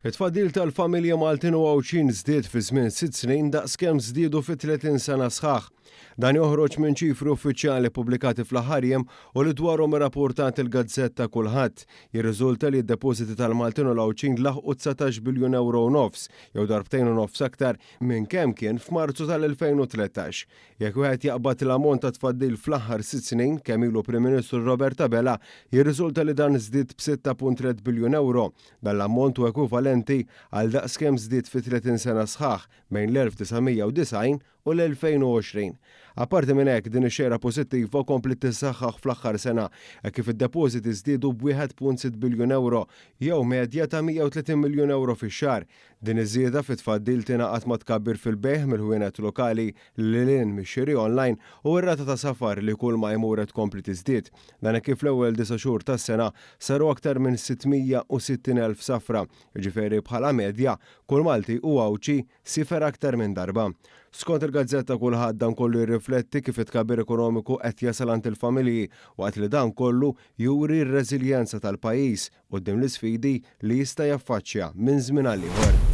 It-tfaddil tal-familji Maltin u Għawdxin żdied fi żmien sitt snin daqskemm żdiedu fi 30 sena sħaħ. Dan joħroġ minn ċifri uffiċjali ppubblikati fl-aħħar jiem u li dwarhom irrapportat il-gazzetta Kulħadd. Jirriżulta li d-depożiti tal-Maltin u l-Għawdxin laħqu 19 biljun ewro u nofs, jew darbtejn u nofs aktar minn kemm kien f'Marzu tal-2013. Jekk wieħed jaqbad l-ammont ta' tfaddil fl-aħħar sitt snin, kemm ilu Prim Ministru Robert Abela, jirriżulta li dan żdied b'6.3 biljun ewro. Dan l-ammont hu ekwivalenti għal daqskemm żdied fi 30 sena sħaħ bejn l-1990 u l-2020. Apparti minn hekk, din ix-xejra pożittiva kompliet tissaħħaħ fl-aħħar sena hekk kif id-depożiti żdiedu b'1.6 biljun ewro, jew medja ta' 130 miljun ewro fix-xahar. Din iż-żieda fit-tfaddil tingħaqad ma' tkabbir fil-bejgħ mill-ħwienet lokali lil hinn mix-xiri online u r-rata ta' safar li kull ma jmur qed tkompli tiżdied. Dan hekk kif fl-ewwel disa' xhur tas-sena saru aktar minn 660,000 safra, jiġifieri bħala medja, kull Malti u Għawdxi siefer aktar minn darba. Skont il-gazzetta Kulħadd dan kollu jirrifletti kif it-tkabbir ekonomiku qed jasal għand il-familji waqt li dan kollu juri r-reżiljenza tal-pajjiż quddiem l-isfidi li jista' jaffaċċja minn żmien għal ieħor.